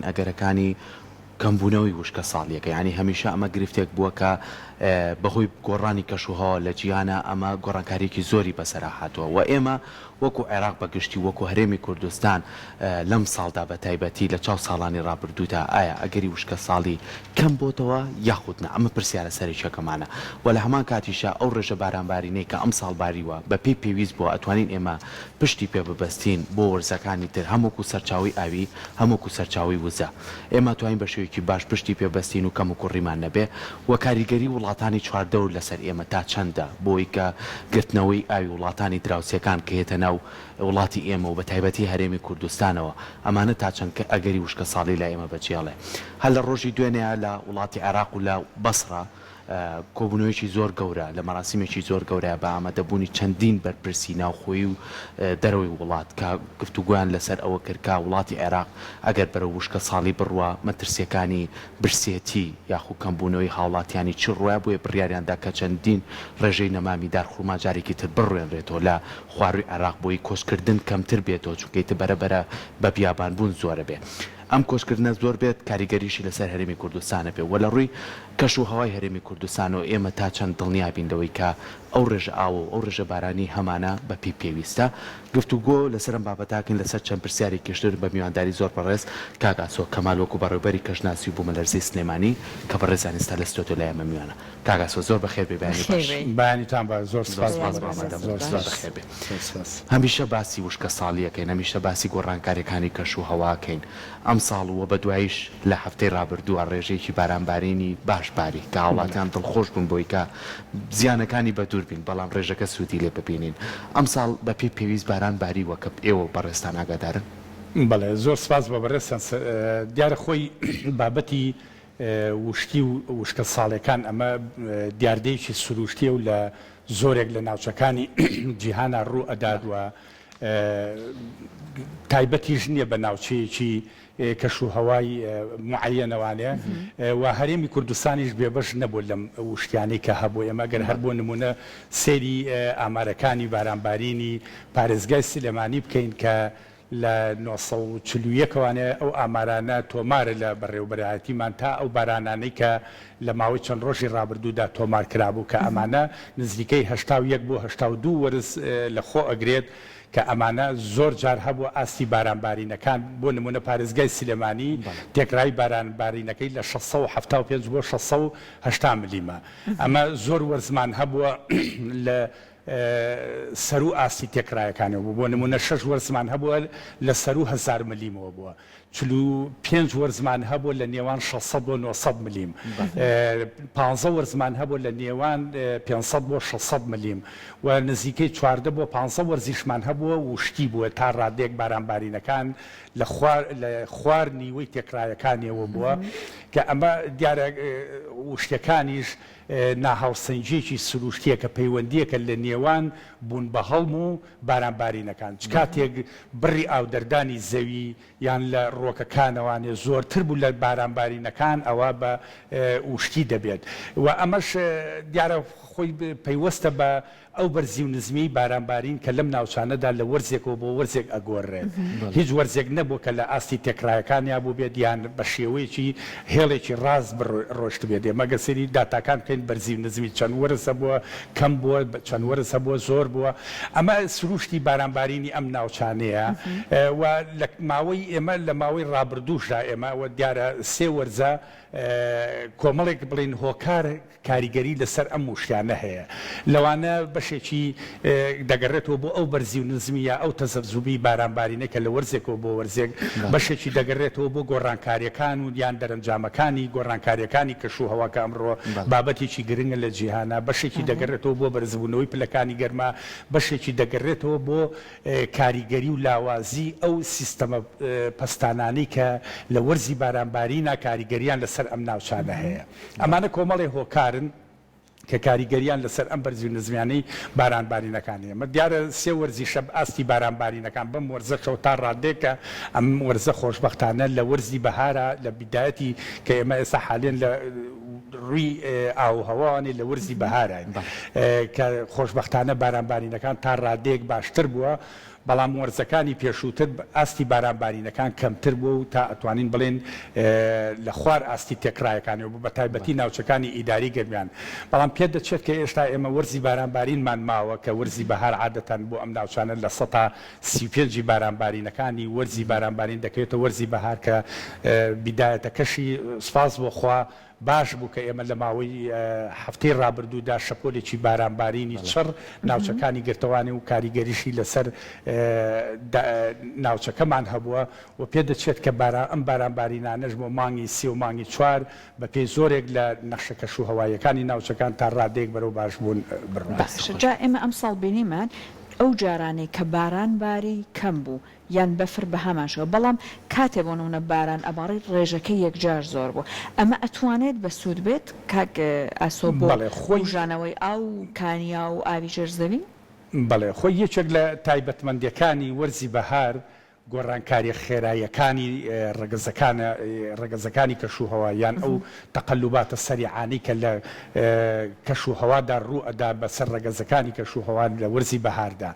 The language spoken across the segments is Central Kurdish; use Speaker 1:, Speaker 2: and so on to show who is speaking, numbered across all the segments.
Speaker 1: ئەگەرەکانی کەمبوونەوەی وشکەساڵییەکە، یانی هەمیشە ئەمە گرفتێک بووە کە بەهۆی گۆڕانی کەشوهەوا لە جیهانا ئەمە گۆڕانکارییەکی زۆری بەسەرا هاتووە و ئێمە وەکو عێراق بە گشتی و وەکو هەرێمی کوردستان لەم ساڵدا بە تایبەتی لە چاو ساڵانی ڕابردوودا ئایا ئەگەری وشکەساڵی کەم بۆتەوە یاخود نا؟ ئەمە پرسیارە سەرەکییەکەمانە و لە هەمان کاتیشا ئەو ڕێژە بارانبارینەی کە ئەمساڵ باریوە بە پێی پێویست بووە ئەتوانین ئێمە پشتی پێ ببەستین بۆ وەرزەکانی تر هەم وەکو سەرچاوەی ئاوی هەم وەکو سەرچاوەی وزە. ئێمە توانین بە شێوەیەکی باش پشتی پێ بەستین و کەموکوڕیمان نەبێ و کاریگەری وڵاتانی چواردەور لەسەر ئێمە تا چەندە بۆی کە گرتنەوەی ئاوی وڵاتانی دراوسێکان کە یەتە ناو وڵاتی ئێمە و بە تایبەتی هەرێمی کوردستانەوە ئەمانە تا چەند کە ئەگەری وشکەساڵی لای ئێمە بەجێڵێ هەر لە ڕۆژی دوێنێ لە وڵاتی عێراق و لە بەسڕە کۆبوونەوەیەکی زۆر گەورە لە مەراسیمێکی زۆر گەورەیا بە ئامادەبوونی چەندین بەرپرسی ناوخۆیی و دەرەوەی وڵات کە گفتوگۆیان لەسەر ئەوە کرد کە وڵاتی عێراق ئەگەر بەرەو وشکە ساڵی بڕوا مەترسیەکانی برسێتی یاخو کەمبوونەوەی هاوڵاتیانی چی ڕوویا بۆیە بڕیاریان دا کە چەندین ڕێژەی نەمامی دارخورما جارێکی تر بڕوێنرێتەوە لە خوارووی عێراق بۆی کۆچکردن کەمتر بێتەوە چونکە ئیتر بەرە بەرە بە بیابان بوون زۆرە بێ. ئەم کۆچکردنە زۆر بێت کاریگەریشی لەسەر هەرێمی کوردستان هەبێ و لە ڕووی کەش و هەوای هەرێمی کوردستانەوە ئێمە تا چەند دڵنیا بین لەوەی کە ئەو ڕێژە ئاوە و ئەو ڕێژە بارانەی هەمانە بە پێی پێویستە گفتوگۆ لەسەر ئەم بابەتە ئەکەین لەسەر چەند پرسیارێکیش تر بە میوانداری زۆر بەڕێز کاک ئاسۆ کەمال وەکو بەڕێوبەری کەشناسی و بوومەلەرزەی سلێمانی کە بەڕێزیان ئیستا لە ستۆدیۆ لای ئێمە میوانە. کاک ئاسۆ زۆر بەخێر بێی بەیانی
Speaker 2: باش. بەیانیتان باش زۆر
Speaker 1: سپاس بۆ بەڕێزتان زۆر سپاس بەخێر بێی. هەمیشە باسی وشکە ساڵیەکەین هەمیشە باسی گۆڕانکاریەکانی کەش و هەواکەین ئەمساڵ و بەدواییش لە هەفتەی ڕابردووە ڕێژەیەکی بارانبارینی باش باری کە هاوڵاتیان دڵخۆش بوون بۆی کە زیانەکانی بەدوور بین بەڵام ڕێژەکە سوودی لێ ببینین ئەمساڵ بەپێی پێویست باران باریوە کە ئێوە بەڕێزتان ئاگادارن؟
Speaker 2: بەڵێ زۆر سپاس بۆ بەڕێزتان دیارە خۆی بابەتی وشکی و وشکە ساڵیەکان ئەمە دیاردەیەکی سروشتیە و لە زۆرێک لە ناوچەکانی جیهانا ڕوو ئەدات و تایبەتیش نییە بە ناوچەیەکی کەش و هەوای موعەیەنەوانێ و هەرێمی کوردستانیش بێبەش نەبوو لەم وشکیانەی کە هەبوو ئێمە گەر هەر بۆ نمونە سەیری ئامارەکانی بارانبارینی پارێزگای سلێمانی بکەین کە لە 941 ەوانێ ئەو ئامارانە تۆمارە لە بەڕێوەبەرایەتیمان تا ئەو بارانانەی کە لە ماوەی چەند ڕۆژی ڕابردوودا تۆمار کرابوو کە ئەمانە نزیکەی 81 بۆ 82 وەرز لە خۆ ئەگرێت کە ئەمانە زۆر جار هەبووە ئاستی باران بارینەکان بۆ نموونە پارێزگای سلێمانی تێکرای باران بارینەکەی لە 675 بۆ 680 ملیمە ئەمە زۆر وەرزمان هەبووە لە سەروو ئاستی تێکڕایەکانەوە بوو، بۆ نموونە شەش وەرزمان هەبووە لە سەروو هەزار ملیمەوە بووە، 45 وەرزمان هەبووە لە نێوان 600 بۆ 900 ملیم، پانزە وەرزمان هەبووە لە نێوان 500 بۆ 600 ملیم و نزیکەی 14 بۆ پانزە وەرزیشمان هەبووە وشکی بووە تا ڕادەیەک بارانبارینەکان لە خوار لە خوار نیوەی تێکڕایەکانیەوە بووە کە ئەمە دیارە وشکەکانیش ناهاوسەنگییەکی سروشتییە کە پەیوەندییەکە لە نێوان بوون بە هەڵم و بارانبارینەکان. چ کاتێک بڕی ئاودەردانی زەوی یان لە ڕووەکەکانەوانێ زۆرتر بوو لە بارانبارینەکان ئەوا بە وشکی دەبێت و ئەمەش دیارە خۆی پەیوەستە بە ئەو بەرزی و نزمیەی بارانبارین کە لەم ناوچانەدا لە وەرزێکەوە بۆ وەرزێک ئەگۆررێت. هیچ وەرزێک نەبووە کە لە ئاستی تێکڕایەکانیا بووبێت یان بە شێوەیەکی هێڵێکی ڕاست ڕۆیشتبێت. ئێمە گەر سەیری داتاکان بکەین بەرزی و نزمی چەند وەرز هەبووە کەم بووە، چەند وەرز هەبووە زۆر بووە. ئەمە سرووشتی بارانبارینی ئەم ناوچانەیە و لە ماوەی ئێمە لە ماوەی ڕابردووشدا ئێمە دیارە سێ وەرزە کۆمەڵێک بڵێین هۆکار کاریگەری لەسەر ئەم وشیانە هەیە، لەوانە بەشێکی دەگەڕێتەوە بۆ ئەو بەرزی و نزمی یا ئەو تەزەبزوبی بارانبارینە کە لە وەرزێکەوە بۆ وەرزێک، بەشێکی دەگەرێتەوە بۆ گۆڕانکارییەکان و یان دەرەنجامەکانی گۆڕانکارییەکانی کەشوهەوا کە ئەمڕۆ بابەتێکی گرنگە لە جیهانا، بەشێکی دەگەرێتەوە بۆ بەرزبوونەوەی پلەکانی گەرما، بەشێکی دەگەرێتەوە بۆ کاریگەری و لاوازی ئەو سیستەمە پەستانانەی کە لە وەرزی بارانبارینا کاریگەریان لەسەر ئەم ناوچانە هەیە. ئەمانە کۆمەڵێ هۆکارن کە کاریگەریان لەسەر ئەم بەرزی و نزمیانەی بارانبارینەکان هەیە. دیارە سێ وەرزیشە ئاستی بارانبارینەکان بەم وەرزەشەوە تا ڕادەیەک کە ئەم وەرزە خۆشبەختانە لە وەرزی بەهارا لە بیدایەتی کە ئێمە ئێستا حالێن لە ڕووی ئاووهەواوانێ لە وەرزی بەهاراین کە خۆشبەختانە بارانبارینەکان تا ڕادەیەک باشتر بووە. بەڵام وەرزەکانی پێشووتر ئاستی بارانبارینەکان کەمتر بووە و تا ئەتوانین بڵێین لە خوار ئاستی تێکڕایەکانیەوە بوو بە تایبەتی ناوچەکانی ئیداری گەرمیان. بەڵام پێدەچێت کە ئێشتا ئێمە وەرزی بارانبارینمان ماوە کە وەرزی بەهار عادەتەن بۆ ئەم ناوچانە لە سەتا 35 ی بارانبارینەکانی وەرزی بارانبارین دەکەوێتە وەرزی بەهار کە بیدایەتەکەشی سوپاس بۆ خوا باش بوو کە ئێمە لە ماوەی هەفتەی ڕابردوودا شەپۆلێکی بارانبارینی چڕ ناوچەکانی گرتەوانێ و کاریگەریشی لەسەر ناوچەکەمان هەبووە و پێدەچێت کە ئەم بارانبارینانەش بۆ مانگی سێ و مانگی چوار بەپێی زۆرێک لە نەخشە کەشوهەواییەکانی ناوچەکان تا ڕادەیەک بەرەو باشبوون بڕوات.
Speaker 3: باشە جا ئێمە ئەمساڵ بینیمان ئەو جارانەی کە باران باری کەم بوو یان بەفر بەهەمان شێوە بەڵام کاتێ بۆ نمونە باران ئەباری ڕێژەکەی یەکجار زۆر بوو ئەمە ئەتوانێت بەسوود بێت کاک ئاسۆ بۆ
Speaker 2: بەڵێ خۆی.
Speaker 3: بوژانەوەی ئاو و کانیاو و ئاوی ژێر زەوی؟
Speaker 2: بەڵێ خۆی یەکێک لە تایبەتمەندیەکانی وەرزی بەهار گۆڕانکاریە خێراییەکانی ڕەگەزەکانە ڕەگەزەکانی کەشوهەوا یان ئەو تەقەلوباتە سەریعانەی کە لە کەشوهەوادا ڕوو ئەدا بەسەر ڕەگەزەکانی کەشوهەوا لە وەرزی بەهاردا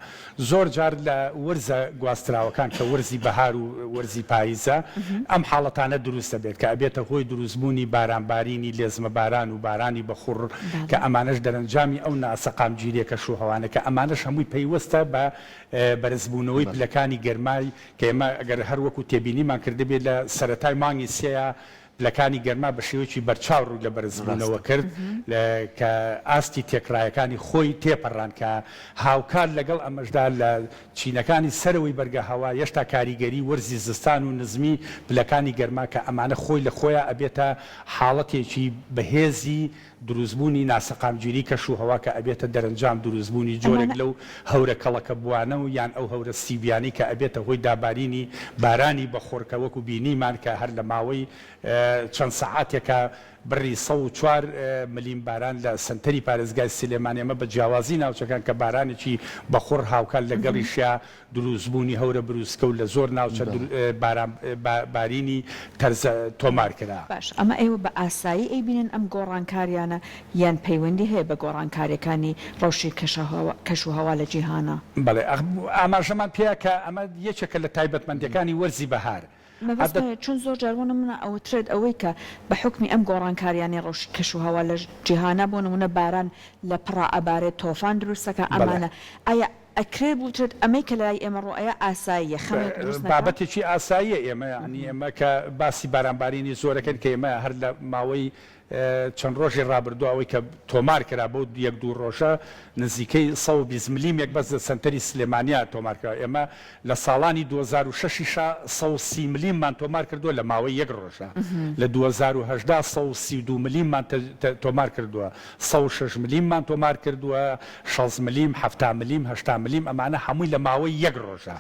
Speaker 2: زۆر جار لە وەرزە گواستراوەکان کە وەرزی بەهار و وەرزی پاییزە ئەم حاڵەتانە دروست دەبێت کە ئەبێتە هۆی دروستبوونی بارانبارینی لێزمە باران و بارانی بەخوڕ کە ئەمانەش دەرەنجامی ئەو ناسەقامگیریە کەشوهەوانە کە ئەمانەش هەمووی پەیوەستە بە بەرزبوونەوەی پلەکانی گەرمای کە ئێمە ئەگەر هەر وەکو تێبینیمان کردبێت لە سەرەتای مانگی سێیا پلەکانی گەرما بە شێوەیەکی بەرچاو ڕووی لە بەرزبوونەوە کرد کە ئاستی تێکڕایەکانی خۆی تێپەڕاند کە هاوکات لەگەڵ ئەمەشدا لە چینەکانی سەرەوەی بەرگە هەوا یەشتا کاریگەری وەرزی زستان و نزمی پلەکانی گەرما کە ئەمانە خۆی لە خۆیا ئەبێتە حاڵەتێکی بەهێزی دروستبوونی ناسەقامگیری کەش و هەوا کە ئەبێتە دەرەنجام دروستبوونی جۆرێک
Speaker 3: ئەمانە.
Speaker 2: لەو هەورە کەڵەکەبووانە و یان ئەو هەورە سیبیانەی کە ئەبێتە هۆی دابارینی بارانی بەخوڕ کە وەکو بینیمان کە هەر لە ماوەی چەند سەعاتێکا بڕی 104 ملیم باران لە سەنتەری پارێزگای سلێمانی ئەمە بە جیاوازی ناوچەکان کە بارانێکی بەخوڕ هاوکات لەگەڵیشیا دروستبوونی هەورە بروسکە و لە زۆر ناوچە باران بارینی تەرزە تۆمار کرا.
Speaker 3: باشە ئەمە ئێوە بە ئاسایی ئەیبینن ئەم گۆڕانکاریانە یان پەیوەندی هەیە بە گۆڕانکاریەکانی ڕەوشی کەش و هەوا لە جیهانا؟
Speaker 2: بەڵێ ئاماژەمان پێیا کە ئەمە یەکێکە لە تایبەتمەندیەکانی وەرزی بەهار.
Speaker 3: مەبەستم ئەوەیە چون زۆر جار بۆ نمونە ئەوترێت ئەوەی کە بە حوکمی ئەم گۆڕانکاریانەی ڕەوشی کەش و هەوا لە جیهانا بۆ نمونە باران لە پڕا ئەبارێت تۆفان دروست ئەکا ئەمانە ئایا ئەکرێت بوترێت ئەمەی کە لای ئێمە ڕوئەیا ئاساییە خەمێک دروست نەکا؟
Speaker 2: بابەتێکی ئاساییە ئێمە یانی ئێمە کە باسی بارانبارینی زۆرەکەین کە ئێمە هەر لە ماوەی چەند ڕۆژی ڕابردوو ئەوەی کە تۆمار کرا بەو یەک دوو ڕۆژە نزیکەی 120 ملیمێک بەس لە سەنتەری سلێمانیا تۆمار کرا ئێمە لە ساڵانی 2006 یشا 130 ملیممان تۆمار کردووە لە ماوەی یەک ڕۆژە لە 2018 132 ملیممان تۆمار کردووە 106 ملیممان تۆمار کردووە 60 ملیم 70 ملیم 80 ملیم ئەمانە هەمووی لە ماوەی یەک ڕۆژە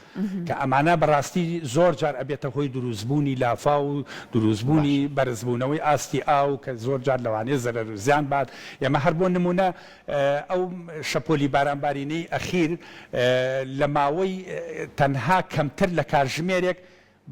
Speaker 2: کە ئەمانە بەڕاستی زۆر جار ئەبێتە هۆی دروستبوونی لافاو و دروستبوونی بەرزبوونەوەی ئاستی ئاو کە زۆر جار لەوانەیە زەرەر و زیان بات ئێمە هەر بۆ نموونە ئەو شەپۆلی بارانبارینەی ئەخیر لە ماوەی تەنها کەمتر لە کارژمێرێک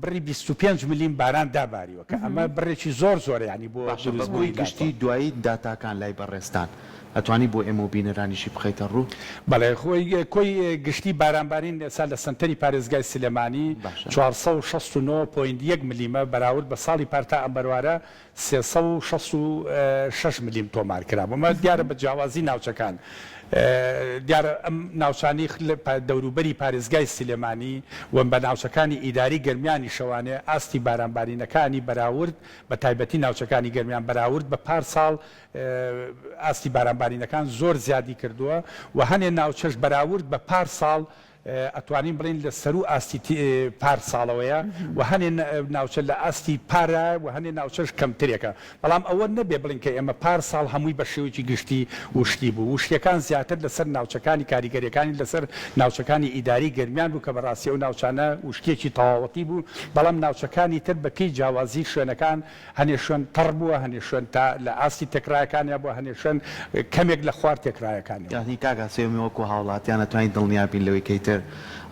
Speaker 2: بڕی 25 ملیم باران داباریوە کە ئەمە بڕێکی زۆر زۆرە یانی بۆ
Speaker 1: باشە بە
Speaker 2: دروستبوونی
Speaker 1: کۆی گشتی
Speaker 2: لافاو.
Speaker 1: دوایی داتاکان لای بەڕێزتان ئەتوانی بۆ ئێمە و بینەرانیشی بخەیتە ڕوو؟
Speaker 2: بەڵێ خۆی کۆی گشتی بارانبارین ئێستا لە سەنتەری پارێزگای سلێمانی
Speaker 1: باشە.
Speaker 2: 469 point یەک ملیمە بەراورد بە ساڵی پار تا ئەم بەروارە 366 ملیم تۆمار کرابوو ئەمە دیارە بە جیاوازی ناوچەکان دیارە ئەم ناوچانەی دەوروبەری پارێزگای سلێمانی و بە ناوچەکانی ئیداری گەرمیانیشەوانێ ئاستی بارانبارینەکانی بەراورد بە تایبەتی ناوچەکانی گەرمیان بەراورد بە پار ساڵ ئاستی بارانبارینەکان زۆر زیادی کردووە و هەنێ ناوچەش بەراورد بە پار ساڵ ئەتوانین بڵێین لە سەروو ئاستی پار ساڵەوەیە و هەنێ ناوچە لە ئاستی پارە و هەنێ ناوچەش کەمترێکە بەڵام ئەوە نەبێ بڵێین کە ئێمە پار ساڵ هەمووی بە شێوەیەکی گشتی وشکی بوو وشکیەکان زیاتر لەسەر ناوچەکانی کاریگەریەکانی لەسەر ناوچەکانی ئیداری گەرمیان بوو کە بەڕاستی ئەو ناوچانە وشکیەکی تەواوەتی بوو بەڵام ناوچەکانی تر بە پێی جیاوازی شوێنەکان هەنێ شوێن تەڕ بووە، هەنێ شوێن تا لە ئاستی تێکڕایەکانیا بووە، هەنێ شوێن کەمێک لە خوار تێکڕایەکانیەوە.
Speaker 1: یانی کاک ئاسۆ ئێمە وەکو هاوڵاتیان ئەتوانین دڵنیا بین لەوەی کە ئیتر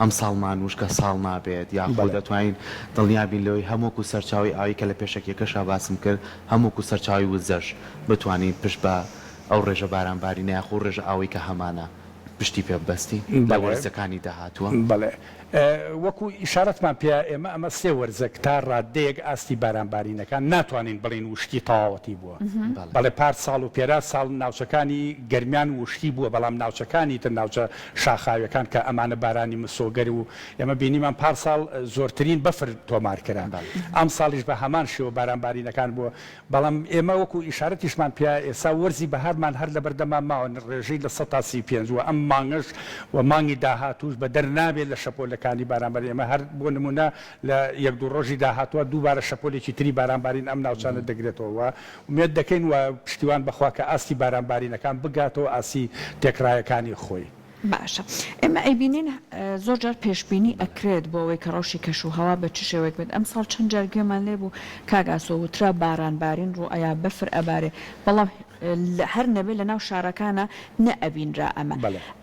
Speaker 1: ئەمساڵمان وشکە ساڵ نابێت یاخود
Speaker 2: بەڵێ.
Speaker 1: ئەتوانین دڵنیا بین لەوەی هەم وەکو سەرچاوەی ئاوی کە لە پێشەکیەکەشا باسم کرد هەم وەکو سەرچاوەی وزەش بتوانین پشت بە ئەو ڕێژە بارانبارینە یاخو ڕێژە ئاوەی کە هەمانە. پشتی پێ ببەستین لە وەرزەکانی داهاتووە؟
Speaker 2: بەڵێ وەکو ئیشارەتمان پێ ئێمە ئەمە سێ وەرزە تا ڕاددەیەک ئاستی بارانبارینەکان ناتوانین بڵێین وشکی تەواوەتی بووە. بەڵێ پار ساڵ و پێرار ساڵ ناوچەکانی گەرمیان وشکی بووە بەڵام ناوچەکانی تر ناوچە شاخاویەکان کە ئەمانە بارانی مسۆگەر و ئێمە بینیمان پار ساڵ زۆرترین بەفر تۆمار کرا ئەمساڵیش بە هەمان شێوە بارانبارینەکان بووە بەڵام ئێمە وەکو ئیشارەتیشمان پێیا ئێستا وەرزی بەهارمان هەر لەبەردەما ماوە ڕێژەی 35% و ئەم مانگەش و مانگی داهاتووش بەدەر نابێت لە شەپۆلەکانی بارانبارین ئێمە هەر بۆ نموونە لە یەک دوو ڕۆژی داهاتووە دووبارە شەپۆلێکی تری بارانبارین ئەم ناوچانە دەگرێتەوە و ئومێد دەکەین و پشتیوان بەخوا کە ئاستی بارانبارینەکان بگاتەوە ئاستی تێکڕایەکانی خۆی.
Speaker 3: باشە ئێمە ئەیبینین زۆر جار پێشبینی ئەکرێت بۆ ئەوەی کە ڕەوشی کەش و هەوا بە چ شێوەیەک بێت ئەمساڵ چەند جار گوێمان لێ بوو کاک ئاسۆ وترا باران بارین ڕوو ئەیا بەفر ئەبارێ بەڵام هەر نەبێ لەناو شارەکانا نە ئەبینرا ئەمە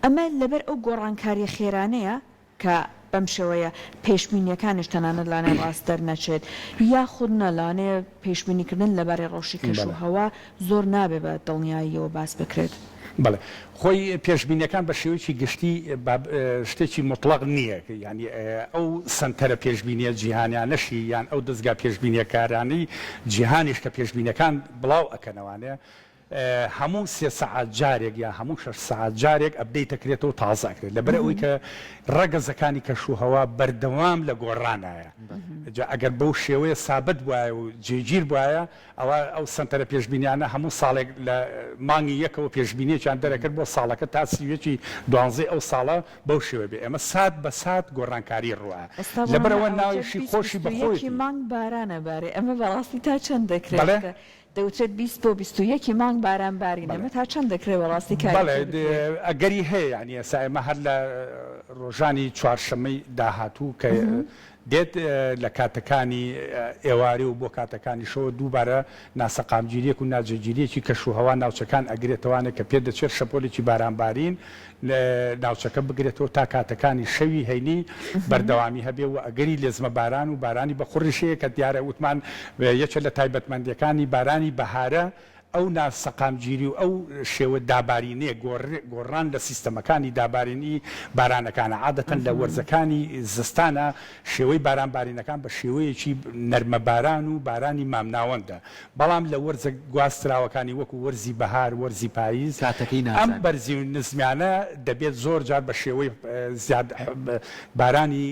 Speaker 3: ئەمە لەبەر ئەو گۆڕانکاریە خێرانەیە کە بەم شێوەیە پێشبینیەکانیش تەنانەت لانەیە ڕاست دەرنەچێت یاخود نا لانەیە پێشبینیکردن لەبارەی ڕەوشی کەش و هەوا زۆر نابێ بە دڵنیاییەوە باس بکرێت.
Speaker 2: بەڵێ خۆی پێشبینیەکان بە شێوەیەکی گشتی شتێکی موتڵەق نییە یانی ئەو سەنتەرە پێشبینیە جیهانیانەشی یان ئەو دەزگا پێشبینیەکارانەی جیهانیش کە پێشبینیەکان بڵاو ئەکەنەوانێ هەموو سێ سەعات جارێک یا هەموو شەش سەعات جارێک update ئەکرێتەوە تازە ئەکرێت لەبەر ئەوەی کە ڕەگەزەکانی کەشوهەوا بەردەوام لە گۆڕانایە جا ئەگەر بەو شێوەیە سابت بوایە و جێگیر بوایە ئەوا ئەو سەنتەرە پێشبینیانە هەموو ساڵێک لە مانگی یەکەوە پێشبینیەکیان دەرەکرد بۆ ساڵەکە تا 31 دوانزەی ئەو ساڵە بەو شێوە بێ ئێمە سات بە سات گۆڕانکاری ڕووە
Speaker 3: ئێستا بۆ
Speaker 2: لەبەر
Speaker 3: نمونە
Speaker 2: ئەوە
Speaker 3: ئەوترێت
Speaker 2: ناویشی
Speaker 3: 20
Speaker 2: خۆشی بە
Speaker 3: 21
Speaker 2: خۆیەتی.
Speaker 3: مانگ باران ئەبارێ ئەمە بەڕاستی تا چەند دەکرێت
Speaker 2: بەڵێ.
Speaker 3: کە دەوترێت 20 بۆ 21 ی مانگ باران بارین
Speaker 2: بەڵێ.
Speaker 3: ئەمە تا چەند دەکرێت بەڕاستی کاری
Speaker 2: بەڵێ
Speaker 3: پێ بکرێت؟
Speaker 2: ئەگەری هەیە یانی ئێستا ئێمە هەر لە ڕۆژانی چوارشەممەی داهاتوو کە دێت لە کاتەکانی ئێوارێ و بۆ کاتەکانی شەوە دووبارە ناسەقامگیریەک و ناجێگیریەکی کەش و هەوا ناوچەکان ئەگرێتەوانێ کە پێدەچێت شەپۆلێکی بارانبارین ناوچەکە بگرێتەوە تا کاتەکانی شەوی هەینی بەردەوامی هەبێ و ئەگەری لێزمە باران و بارانی بەخوڕیش هەیە کە دیارە وتمان یەکێ لە تایبەتمەندیەکانی بارانی بەهارە ئەو ناسەقامگیری و ئەو شێوە دابارینەیە گۆڕان لە سیستەمەکانی دابارینی بارانەکانە عادەتەن لە وەرزەکانی زستانا شێوەی باران بارینەکان بە شێوەیەکی نەرمە باران و بارانی مامناوەندە بەڵام لە وەرزە گواستراوەکانی وەکو وەرزی بەهار، وەرزی پاییز
Speaker 1: کاتەکەی
Speaker 2: ئەم
Speaker 1: نازانین.
Speaker 2: بەرزی و نزمیانە دەبێت زۆر جار بە شێوەی زیاد بارانی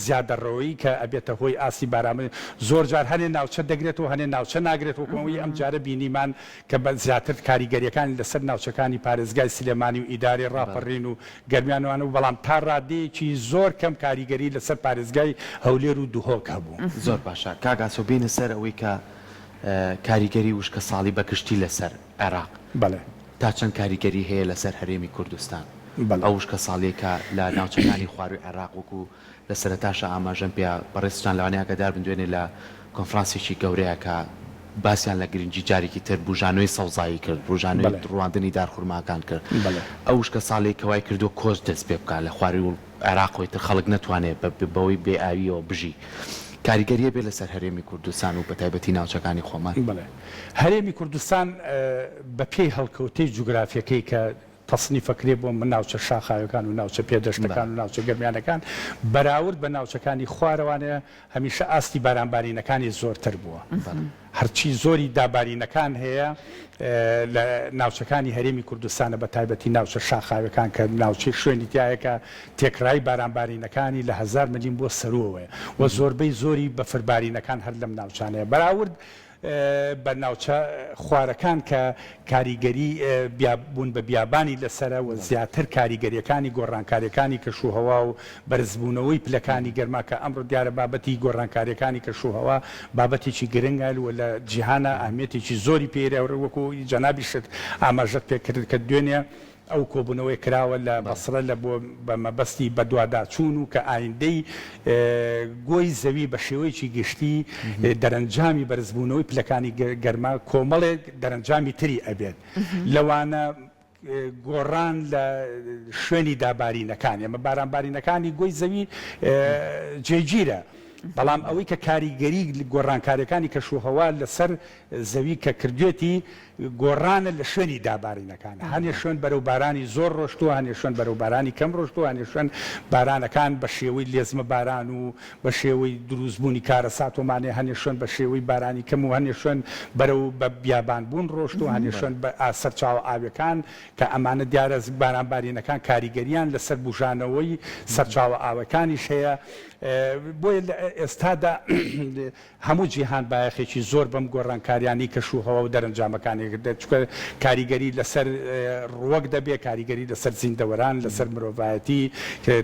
Speaker 2: زیادەڕەوەیی کە ئەبێتە هۆی ئاستی باران زۆر جار هەنێ ناوچە دەگرێتەوە هەنێ ناوچە ناگرێتەوە وەکو ئەوەی ئەم جارە بینیمان کە بە زیاتر کاریگەریەکانی لەسەر ناوچەکانی پارێزگای سلێمانی و ئیدارەی ڕاپەڕین و گەرمیان وانە بوو بەڵام تا ڕادەیەکی زۆر کەم کاریگەری لەسەر پارێزگای هەولێر و دهۆک هەبوو.
Speaker 1: زۆر باشە کاک ئاسۆ بێینە سەر ئەوەی کە کاریگەری وشکەساڵی بە گشتی لەسەر عێراق
Speaker 2: بەڵێ.
Speaker 1: تا چەند کاریگەری هەیە لەسەر هەرێمی کوردستان
Speaker 2: بەڵێ.
Speaker 1: ئەو وشکەساڵیەی کە لە ناوچەکانی خواروی عێراق وەکو لە سەرەتاشا ئاماژەم پێ بەڕێزتان لەوانەیە ئاگادار بن دوێنێ لە کۆنفرانسێکی گەورەیا کە باسیان لە گرنگی جارێکی تر بوژانەوەی سەوزایی کرد، بوژانەوەی
Speaker 2: بەڵێ.
Speaker 1: ڕواندنی دارخورماکان کرد،
Speaker 2: بەڵێ.
Speaker 1: ئەو وشکەساڵیەی کە وای کردووە کۆچ دەست پێ بکات لە خواروی عێراقەوە ئیتر خەڵک نەتوانێت بەوەی بێ ئاوییەوە بژی کاریگەریە بێ لەسەر هەرێمی کوردستان و بەتایبەتی ناوچەکانی خۆمان؟
Speaker 2: بەڵێ. هەرێمی کوردستان بە پێی هەڵکەوتەی جوگرافیەکەی کە تەسنیف ئەکرێ بۆ ناوچە شاخاویەکان و ناوچە پێدەشتەکان و ناوچە گەرمیانەکان بەراورد بە ناوچەکانی خوارەوانێ هەمیشە ئاستی بارانبارینەکانی زۆرتر بووە. هەرچی زۆری دابارینەکان هەیە لە ناوچەکانی هەرێمی کوردستانە بە تایبەتی ناوچە شاخاویەکان کە ناوچەی شوێنی تایە کە تێکرایی بارانبارینەکانی لە هەزار ملیم بۆ سەرووەوەیە و زۆربەی زۆری بەفربارینەکان هەر لەم ناوچانەیە بەراورد بە ناوچە خوارەکان کە کاریگەری بوون بە بیابانی لەسەرە و زیاتر کاریگەریەکانی گۆڕانکاریەکانی کەشوهەوا و بەرزبوونەوەی پلەکانی گەرما کە ئەمڕۆ دیارە بابەتی گۆڕانکاریەکانی کەشوهەوا بابەتێکی گرنگە و لە جیهانا ئەهمیەتێکی زۆری پێ وەکو جەنابیشت ئاماژەت پێکرد کە دوێنێ ئەو کۆبوونەوەی کراوە لە بەسرە لە بۆ بە مەبەستی بەدواداچوون و کە ئایندەی گۆی زەوی بە شێوەیەکی گشتی دەرەنجامی بەرزبوونەوەی پلەکانی گەرما کۆمەڵێک دەرەنجامی تری ئەبێت لەوانە گۆڕان لە شوێنی دابارینەکان ئێمە بارانبارینەکانی گۆی زەوی جێگیرە. بەڵام ئەوەی کە کاریگەری گۆڕانکاریەکانی کەشوهەوا لەسەر زەوی کە کردوێتی گۆڕانە لە شوێنی دابارینەکان، هەنێ شوێن بەرەو بارانی زۆر ڕۆشتووە، هەنێ شوێن بەرەو بارانی کەم ڕۆشتووە، هەنێ شوێن بارانەکان بە شێوەی لێزمە باران و بە شێوەی دروستبوونی کارەسات ومانێ، هەنێ شوێن بە شێوەی بارانی کەم و هەنێ شوێن بەرەو بە بیابان بوون ڕۆشتووە، هەنێ شوێن بە سەرچاوە ئاویەکان کە ئەمانە دیارە باران بارینەکان کاریگەریان لەسەر بوژانەوەی سەرچاوە ئاوەکانیش هەیە، بۆیە لە ئێستادا هەموو جیهان بایەخێکی زۆر بەم گۆڕانکاریانەی کەش و هەوا و دەرەنجامەکانی دەدات، چونکە کاریگەری لەسەر ڕووەک دەبێت، کاریگەری لەسەر زیندەوەران، لەسەر مرۆڤایەتی،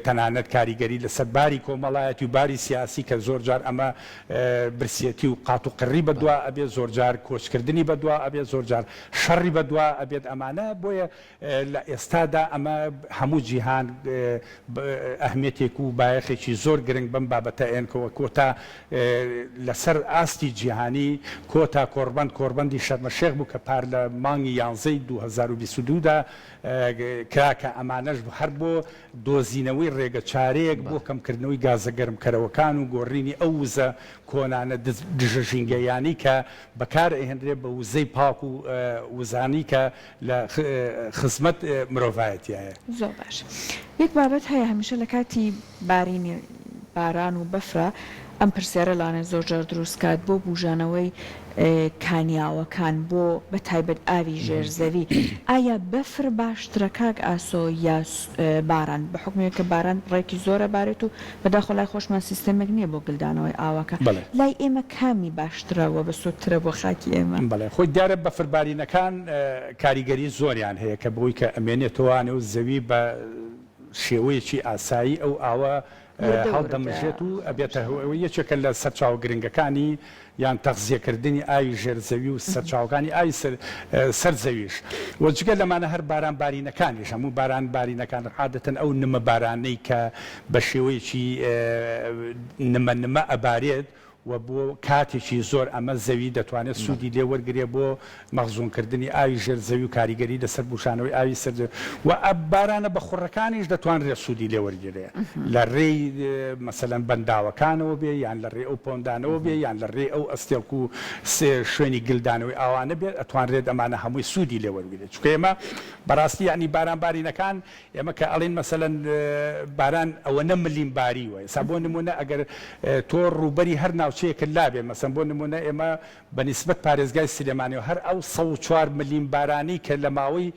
Speaker 2: تەنانەت کاریگەری لەسەر باری کۆمەڵایەتی و باری سیاسی کە زۆرجار ئەمە برسێتی و قاتوقڕی بەدوا ئەبێت، زۆرجار کۆچکردنی بەدوا ئەبێت، زۆرجار شەڕی بەدوا ئەبێت، ئەمانە بۆیە لە ئێستادا ئەمە هەموو جیهان ئەهمیەتێک و بایەخێکی زۆر گرنگ بەم بابەتە ئەیەن کۆتا لەسەر ئاستی جیهانی کۆتا کۆڕبەند کۆڕبەندی شەرمەشێخ بوو کە پار لە مانگی یانزەی 2022 دا کرا کە ئەمانەش هەر بۆ دۆزینەوەی ڕێگە چارەیەک بۆ کەمکردنەوەی گازە گەرمکەرەوەکان و گۆڕینی ئەو وزە کۆنانە دژە ژینگەییانەی کە بەکار ئەهێنرێت بە وزەی پاک و وزانەی کە لە خزمەت مرۆڤایەتیایە.
Speaker 3: زۆر باش یەک بابەت هەیە هەمیشە لە کاتی بارینی باران و بەفرا ئەم پرسیارە لەوانەیە زۆر جار دروست کات بۆ بوژانەوەی کانیاوەکان بۆ بە تایبەت ئاوی ژێر زەوی ئایا بەفر باشترە کاک ئاسۆ یا باران بە حوکمی کە باران بڕێکی زۆرە بارێت و بەداخەوە لای خۆشمان سیستێمێک نییە بۆ گلدانەوەی ئاوەکە
Speaker 2: بەڵێ.
Speaker 3: لای ئێمە کامی باشترە و بەسوودترە بۆ خاکی ئێمە؟
Speaker 2: بەڵێ خۆی دیارە بەفربارینەکان کاریگەری زۆریان هەیە کە بەوەی کە ئەمێنێتەوە نێو زەوی بە شێوەیەکی ئاسایی ئەو ئاوە
Speaker 3: وردە وردە
Speaker 2: هەڵدەمژێت و ئەبێتە هۆی یەکێکە لە سەرچاوە گرنگەکانی یان تەغزیەکردنی ئاوی ژێر زەوی و سەرچاوەکانی ئاوی سەر زەویش و جگە لەمانە هەر باران بارینەکانیش هەموو باران بارینەکان عادەتەن ئەو نمە بارانەی کە بە شێوەیەکی نمە نمە ئەبارێت و بۆ کاتێکی زۆر ئەمە زەوی دەتوانێت سوودی لێ وەرگرێ بۆ مەخزون کردنی ئاوی ژێر زەوی و کاریگەری لەسەر بوژانەوەی ئاوی سەر زەوی و بارانە بەخوڕەکانیش دەتوانرێت سوودی لێ وەرگیرێ لە رێی مەسەلەن بەنداوەکانەوە بێ یان لە رێی ئەو پۆندانەوە بێ یان لە رێی ئەو ئەستێڵک و شوێنی گلدانەوەی ئاوانە بێت ئەتوانرێت ئەمانە هەمووی سوودی لێ وەرگرێت چونکە ئێمە بەراستی یانی باران بارینەکان ئێمە کە ئەڵێین مەسەلەن باران ئەوەنە ملیم باریوە ئێستا بۆ نموونە ئەگەر تۆ ڕووبەری هەر ناوچەیەکت لابێ مەسەن بۆ نموونە ئێمە بە نیسبەت پارێزگای سلێمانیەوە هەر ئەو 104 ملیم بارانی کە لە ماوەی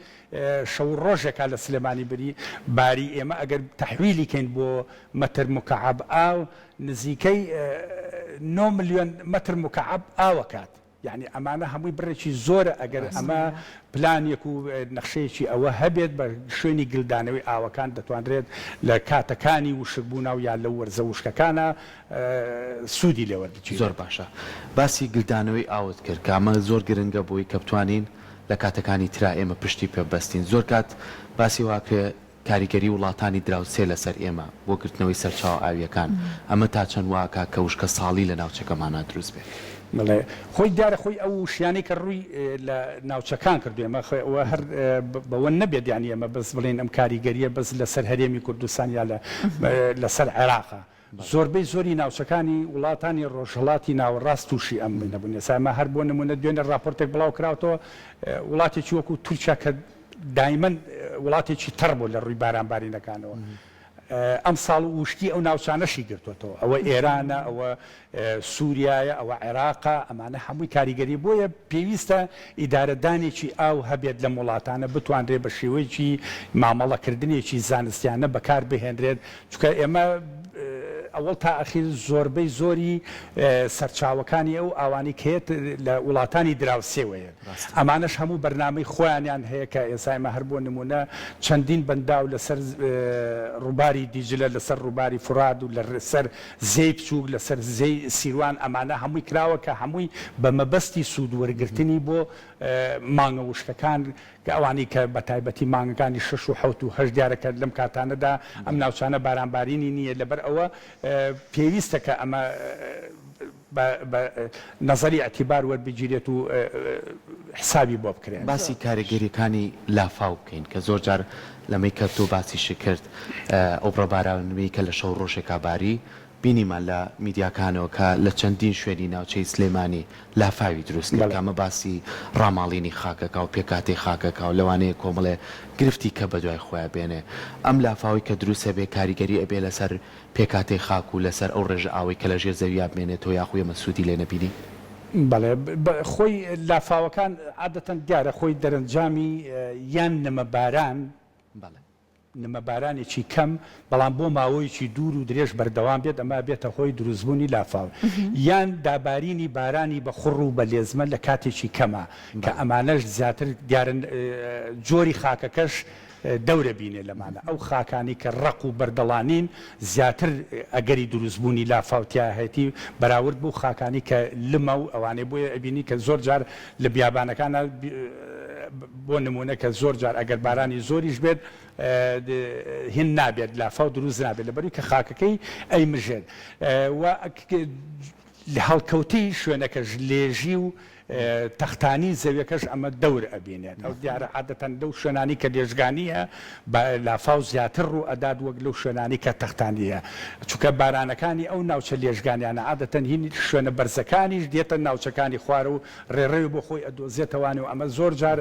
Speaker 2: شەو و ڕۆژێکا لە سلێمانی بری باری ئێمە ئەگەر تەحویلی کەین بۆ مەتر موکەعەب ئاو نزیکەی نۆ ملیۆن مەتر موکەعەب ئاو ئەکات. یەعنی ئەمانە هەمووی بڕێکی زۆرە ئەگەر ئەمە پلانێک و نەخشەیەکی ئەوە هەبێت بە شوێنی گلدانەوەی ئاوەکان دەتوانرێت لە کاتەکانی وشکبوونا و یا لە وەرزە وشکەکانا سوودی لێ وەربگیرێت.
Speaker 1: زۆر باشە باسی گلدانەوەی ئاوت کرد کە ئەمە زۆر گرنگە بۆی کە بتوانین لە کاتەکانی ترا ئێمە پشتی پێ ببەستین زۆر کات باسی واکرێ کاریگەری وڵاتانی دراوسێ لەسەر ئێمە بۆ گرتنەوەی سەرچاوە ئاوییەکان، ئەمە تا چەند وا ئەکا کە وشکە ساڵی لە ناوچەکەمانا دروست بێت؟
Speaker 2: بەڵێ خۆی دیارە خۆی ئەو وشیانەی کە ڕووی لە ناوچەکان کردو ئێمە ئەوە هەر بەوە نەبێت یانی ئێمە بەس بڵێین ئەم کاریگەرییە بەس لەسەر هەرێمی کوردستان یا لە لەسەر عێراقە زۆربەی زۆری ناوچەکانی وڵاتانی ڕۆژهەڵاتی ناوەڕاست تووشی ئەم نەبوون. ئێستا ئێمە هەر بۆ نموونە دوێنێ ڕاپۆرتێک بڵاو کراوەتەوە وڵاتێکی وەکوو تورکیا کە دایمەن وڵاتێکی تەڕ بوو لە ڕووی بارانبارینەکانەوە ئەمساڵ وشکی ئەو ناوچانەشی گرتووەتەوە. ئەوە ئێرانە، ئەوە سووریایە، ئەوە عێراقە، ئەمانە هەمووی کاریگەری بۆیە پێویستە ئیدارەدانێکی ئاو هەبێت لەم وڵاتانە بتوانرێت بە شێوەیەکی مامەڵەکردنێکی زانستیانە بەکار بهێنرێت چونکە ئێمە ئەوەڵ تا ئەخیر زۆربەی زۆری سەرچاوەکانی ئەو ئاوانەی کە یەت لە وڵاتانی دراوسێوەیەت ئەمانەش هەموو بەرنامەی خۆیانیان هەیە کە ئێستا ئێمە هەر بۆ نموونە چەندین بەنداو لەسەر ڕووباری دیجلە لەسەر ڕووباری فورات و لەسەر زێی بچووک لەسەر زێی سیروان ئەمانە هەمووی کراوە کە هەمووی بە مەبەستی سوود وەرگرتنی بۆ مانگە وشکەکان کە ئەوانەی کە بە تایبەتی مانگەکانی شەش و حەوت و هەشت دیارە کە لەم کاتانەدا ئەم ناوچانە بارانبارینی نییە لەبەر ئەوە پێویستە کە ئەمە بە نەزەری ئیعتیبار وەربگیرێت و حسابی بۆ بکرێت.
Speaker 1: باسی کاریگەریەکانی لافاو بکەین کە زۆر جار لەمەی کە تۆ باسیشت کرد ئەو بڕە بارانەی کە لە شەو ڕۆژێکا باری. بینیمان لە میدیاکانەوە کە لە چەندین شوێنی ناوچەی سلێمانی لافاوی دروست کرد
Speaker 2: بەڵێ.
Speaker 1: کە ئەمە باسی ڕاماڵینی خاکەکە و پێکهاتەی خاکەکە و لەوانەیە کۆمەڵێ گرفتی کە بەدوای خۆیا بێنێ. ئەم لافاوەی کە دروست ئەبێ کاریگەری ئەبێ لەسەر پێکهاتەی خاک و لەسەر ئەو ڕێژە ئاوەی کە لە ژێر زەویا بمێنێتەوە یاخو ئێمە سوودی لێ نەبینین؟
Speaker 2: بەڵێ خۆی لافاوەکان عادەتەن دیارە خۆی دەرەنجامی یان نمە باران،
Speaker 1: بەڵێ.
Speaker 2: نمە بارانێکی کەم بەڵام بۆ ماوەیەکی دوور و درێژ بەردەوام بێت ئەمە ئەبێتە هۆی دروستبوونی لافاو یان دابارینی بارانی بە خوڕ و بە لێزمە لە کاتێکی کەما کە ئەمانەش زیاتر دیارن جۆری خاکەکەش دەورە بینێ لەمانە ئەو خاکانەی کە ڕەق و بەردەڵانین زیاتر ئەگەری دروستبوونی لافاو تیاهێتی بەراورد بەو خاکانەی کە لمە و ئەوانەی بۆیە ئەبینی کە زۆر جار لە بیابانەکانا بۆ نموونە کە زۆر جار ئەگەر بارانی زۆریش بێت هین نابێت لافاو دروست نابێت لەبەروی کە خاکەکەی ئەیمژێت و هەڵکەوتەی شوێنەکەش لێژی و تەختانی زەویەکەش ئەمە دەور ئەبینێت. ئەو دیارە عادەتەن لەو شوێنانەی کە لێژگانییە لافاو زیاتر ڕوو ئەدات وەک لەو شوێنانەی کە تەختانییە. چونکە بارانەکانی ئەو ناوچە لێژگانیانە عادەتەن هین شوێنە بەرزەکانیش دێتە ناوچەکانی خوارە و ڕێڕەوی بۆ خۆی ئەدۆزێتەوانێ و ئەمە زۆر جار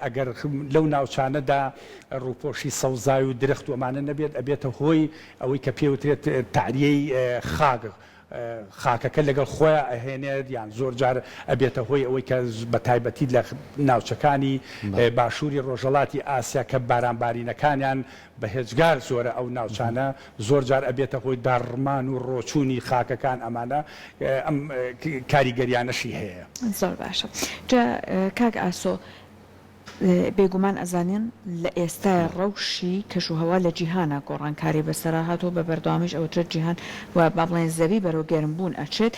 Speaker 2: ئەگەر لەو ناوچانەدا ڕووپۆشی سەوزای و درەخت و ئەمانە نەبێت ئەبێتە هۆی ئەوەی کە پێ وترێت تەعریەی خاک خاکەکە لەگەڵ خۆیا ئەهێنێت یان زۆر جار ئەبێتە هۆی ئەوەی کە بە تایبەتی لە ناوچەکانی باشووری ڕۆژهەڵاتی ئاسیا کە بارانبارینەکانیان بە هێجگار زۆرە ئەو ناوچانە زۆر جار ئەبێتە هۆی داڕمان و ڕۆچوونی خاکەکان ئەمانە ئەم کاریگەریانەشی هەیە.
Speaker 3: زۆر باشە جا کاک ئاسۆ بێگومان ئەزانین لە ئێستایا ڕەوشی کەش و هەوا لە جیهانا گۆڕانکاری بەسەرا هاتووە بە بەردەوامیش ئەوترێت جیهان و با بڵێین زەوی بەرەو گەرم بوون ئەچێت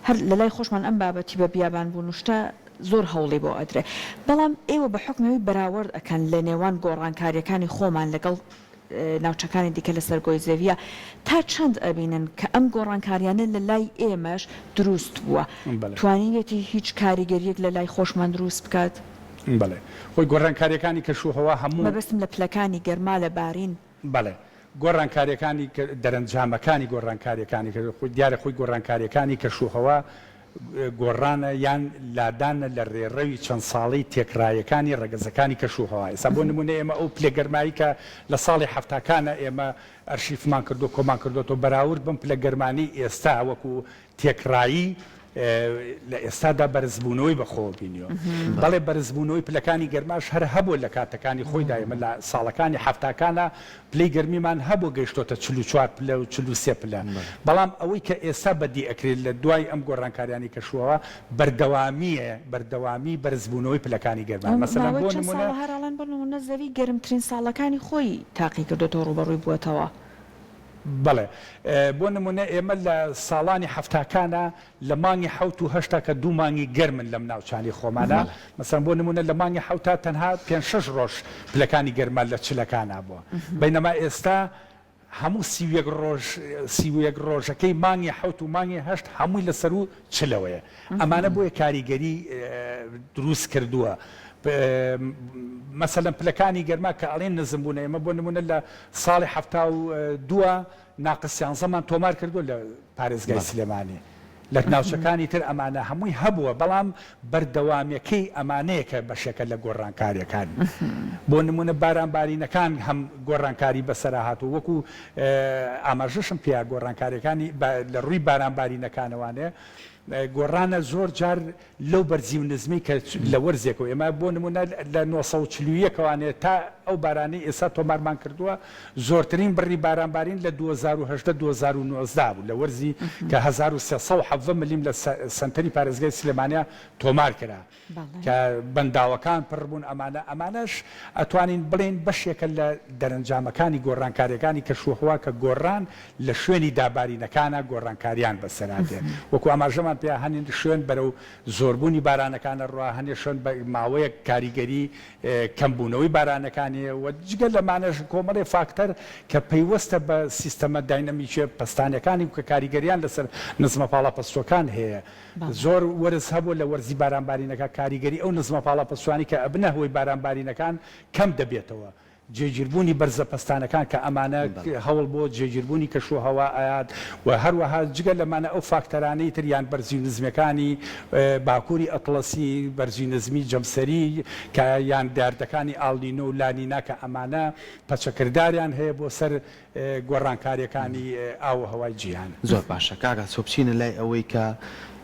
Speaker 3: هەر لەلای خۆشمان ئەم بابەتی بە بیابان بوون و شتە زۆر هەوڵی بۆ ئەدرێ بەڵام ئێوە بە حوکمی ئەوەی بەراوەرد ئەکەن لە نێوان گۆڕانکاریەکانی خۆمان لەگەڵ ناوچەکانی دیکە لەسەر گۆی زەویە تا چەند ئەبینن کە ئەم گۆڕانکاریانە لە لای ئێمەش دروست بووە توانیویەتی هیچ کاریگەریەک لە لای خۆشمان دروست بکات؟
Speaker 2: بەڵێ خۆی گۆڕانکاریەکانی کەش و هەوا هەموو.
Speaker 3: مەبەستم لە پلەکانی گەرما لە بارین.
Speaker 2: بەڵێ گۆڕانکاریەکانی دەرەنجامەکانی گۆڕانکاریەکانی خۆی دیارە خۆی گۆڕانکاریەکانی کەش و هەوا گۆڕانە یان لادانە لە رێڕەوی چەند ساڵەی تێکڕایەکانی رەگەزەکانی کەش و هەوا. ئێستا بۆ نموونە ئێمە ئەو پلە گەرمایی کە لە ساڵی حەفتاکانە ئێمە ئەرشیفمان کردووە کۆمان کردۆتەوە بەراورد بەم پلە گەرمانەی ئێستا وەکوو تێکڕایی لە ئێستادا بەرزبوونەوەی بەخۆوە بینیوە. بەڵێ بەرزبوونەوەی پلەکانی گەرماش هەر هەبووە لە کاتەکانی خۆیدا ئێمە لە ساڵەکانی حەفتاکانا پلەی گەرمیمان هەبووە گەیشتۆتە 44 پلە و 43 پلە بەڵام ئەوەی کە ئێستا بەدی ئەکرێت لە دوای ئەم گۆڕانکاریانەی کەشوهەوا بەردەوامییە بەردەوامی بەرزبوونەوەی پلەکانی گەرما مەسەلەن
Speaker 3: ماوەی
Speaker 2: بۆ
Speaker 3: چەند
Speaker 2: نموونە
Speaker 3: ساڵە هەر ئەڵێن بۆ نموونە زەوی گەرمترین ساڵەکانی خۆی تاقی کردۆتەوە ڕووبەڕووی بووەتەوە.
Speaker 2: بەڵێ بۆ نموونە ئێمە لە ساڵانی حەفتاکانا لە مانگی حەوت و هەشتا کە دوو مانگی گەرمن لەم ناوچانەی خۆمانا مەسەلەن بۆ نموونە لە مانگی حەوتا تەنها پێنج شەش ڕۆژ پلەکانی گەرما لە چلەکانا بووە بەینەما ئێستا هەموو 31 ڕۆژ 31 ڕۆژەکەی مانگی حەوت و مانگی هەشت هەمووی لە سەروو چلەوەیە ئەمانە بۆیە کاریگەری دروست کردووە مەسەلەن پلەکانی گەرما کە ئەڵێن نزم بوونە ئێمە بۆ نموونە لە ساڵی 72 ناقس سیانزەمان تۆمار کردووە لە پارێزگای سلێمانی لە ناوچەکانی تر ئەمانە هەمووی هەبووە بەڵام بەردەوامیەکەی ئەمانەیە کە بەشێکە لە گۆڕانکاریەکان بۆ نمونە بارانبارینەکان هەم گۆڕانکاری بەسەرا هاتوو وەکو ئاماژەشم پێیا گۆڕانکاریەکانی لە ڕووی بارانبارینەکانەوانێ گۆڕانە زۆر جار لەو بەرزی و نزمی کە لە وەرزێکەوە ئێمە بۆ نموونە لە 941 ەوانێ تا ئەو بارانەی ئێستا تۆمارمان کردووە زۆرترین بڕی بارانبارین لە 2018 2019 بوو لە وەرزی کە 1317 ملیم لە سەنتەری پارێزگای سلێمانیا تۆمار کرا کە بەنداوەکان پڕ بوون ئەمانە ئەمانەش ئەتوانین بڵێین بەشێکە لە دەرەنجامەکانی گۆڕانکاریەکانی کەشوهەوا کە گۆڕان لە شوێنی دابارینەکانا گۆڕانکاریان بەسەرا دێ وەکو ئاماژەمان پێ هەنێ شوێن بەرەو زۆربوونی بارانەکان ئەڕوا هەنێ شوێن بە ماوەیەک کاریگەری کەمبوونەوەی بارانەکان هەیە و جگە لەمانەش کۆمەڵێ فاکتەر کە پەیوەستە بە سیستەمە داینەمیکیە پەستانەکانی و کە کاریگەریان لەسەر نزمە پاڵاپەستۆکان هەیە زۆر وەرز هەبووە لە وەرزی بارانبارینەکە کاریگەری ئەو نزمە پاڵاپەستوانەی کە ئەبنە هۆی بارانبارینەکان کەم دەبێتەوە. جێگیربوونی بەرزەپەستانەکان کە ئەمانە هەوڵ بۆ جێگیربوونی کەشوهەوا ئەیات و هەروەها جگە لەمانە ئەو فاکتەرانەی تر یان بەرزی و نزمیەکانی باکووری ئەتڵەسی، بەرزی و نزمی جەمسەری کە یان دیاردەکانی ئاڵنینۆ و لانینا کە ئەمانە پەچەکرداریان هەیە بۆ سەر گۆڕانکاریەکانی ئاو و هەوای جیهان.
Speaker 1: زۆر باشە کاک ئاسۆ بچینە لای ئەوەی کە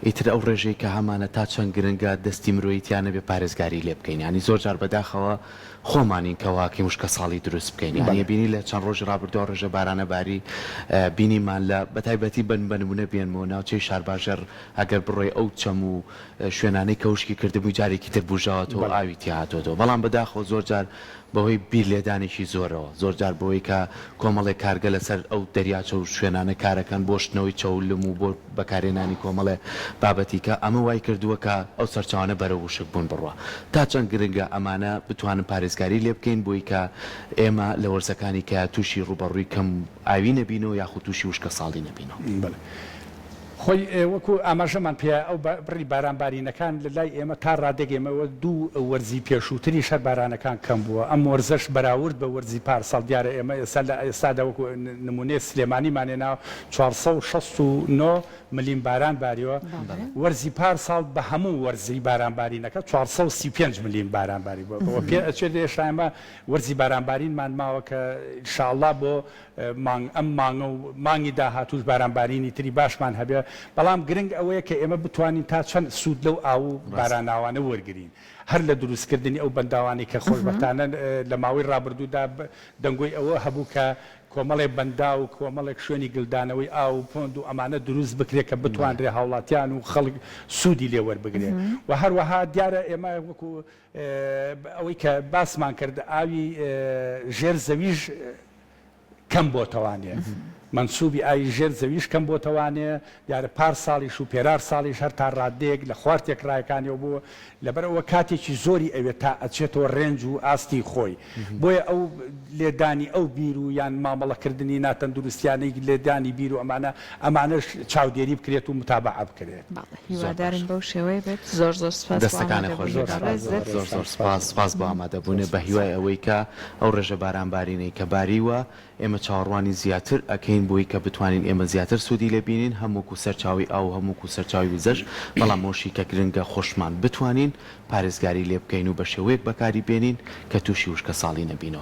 Speaker 1: ئیتر ئەو ڕێژەی کە هەمانە تا چەند گرنگە دەستی مرۆیی تیا نەبێ پارێزگاری لێ بکەین یانی زۆر جار بەداخەوە خۆمانین کە واکەین وشکە ساڵی دروست بکەین یانی بینی لە چەند ڕۆژی ڕابردووە ڕێژە بارانە باری بینیمان لە بەتایبەتی بن بە نمونە بێنمەوە ناوچەی شارباژێڕ ئەگەر بڕۆی ئەو چەم و شوێنانەی کە وشکی کردبووی جارێکی تر بوژاوەتەوە ئاوی تیا هاتۆتەوە بەڵام بەداخەوە زۆر جار بەهۆی بیر لێدانێکی زۆرەوە، زۆر جار بەوەی کە کۆمەڵێک کارگە لەسەر ئەو دەریاچە و شوێنانە کارەکەن بۆ شتنەوەی چەو و لم و بۆ بەکارهێنانی کۆمەڵێ بابەتی کە ئەمە وای کردووە کە ئەو سەرچاوانە بەرەو وشک بوون بڕوا. تا چەند گرنگە ئەمانە بتوانن پارێزگاری لێ بکەین بۆی کە ئێمە لە وەرزەکانی کە تووشی ڕووبەڕووی کەم ئاوی نەبینەوە یاخود تووشی وشکەساڵی نەبینەوە؟
Speaker 2: بەڵێ. خۆی وەکو ئاماژەمان پێیا ئەو بڕی باران بارینەکان لە لای ئێمە تا ڕادەیەک ئێمە وەک دوو وەرزی پێشووتریش هەر بارانەکان کەم بووە ئەم وەرزەش بەراورد بە وەرزی پارساڵ دیارە ئێمە ئێستا لە ئێستادا وەکو نموونەیەک سلێمانیمان هێناوە 469 ملیم باران باریوە وەرزی پارساڵ بە هەموو وەرزی باران بارینەکە 435 ملیم باران باریوە بەوە پێ ئەچێت هێشتا ئێمە وەرزی باران بارینمان ماوە کە ان شاء اللە بۆ مانگ ئەم مانگە و مانگی داهاتووش بارانبارینی تری باشمان هەبێ، بەڵام گرنگ ئەوەیە کە ئێمە بتوانین تا چەند سوود لەو ئاو و باراناوانە وەرگرین، هەر لە دروستکردنی ئەو بەنداوانەی کە خۆشبەختانە لە ماوەی ڕابردوودا دەنگۆی ئەوە هەبوو کە کۆمەڵێک بەنداو و کۆمەڵێک شوێنی گلدانەوەی ئاو و پۆند و ئەمانە دروست بکرێت کە بتوانرێ هاوڵاتیان و خەڵک سوودی لێ وەربگرێ و هەروەها دیارە ئێمە وەکو ئەوەی کە باسمان کرد ئاوی ژێر زەویش کەم بۆتەوانێ مەنسوبی ئاوی ژێر زەویش کەم بۆتەوانێ دیارە پار ساڵیش و پێرار ساڵیش هەر تا ڕادەیەک لە خوار تێکڕایەکانیەوە بووە لەبەر ئەوە کاتێکی زۆری ئەوێت تا ئەچێتەوە ڕێنج و ئاستی خۆی بۆیە ئەو لێدانی ئەو بیر و یان مامەڵەکردنی ناتەندروستیانەی لێدانی بیر و ئەمانە ئەمانەش چاودێری بکرێت و متابەعە بکرێت.
Speaker 3: بەڵێ هیوادارین بەو شێوەیە بێت زۆر زۆر سوپاس بۆ
Speaker 1: دەستەکانت خۆش
Speaker 3: ئامادەبوونی
Speaker 1: بێت کاک
Speaker 3: بەڕێزت.
Speaker 1: زۆر زۆر سوپاس سوپاس بۆ ئامادەبوونت بە هیوای ئەوەی کە ئەو ڕێژە باران بارینەی کە باریوە ئێمە چاوەڕوانی زیاتر ئەکەین بۆی کە بتوانین ئێمە زیاتر سوودی لێ بینین هەم وەکو سەرچاوەی ئاو و هەم وەکو سەرچاوەی وزەش بەڵام ئەوەشی کە گرنگە خۆشمان بتوانین پارێزگاری لێ بکەین و بە شێوەیەک بەکاری بێنین کە تووشی وشکەساڵی نەبینەوە.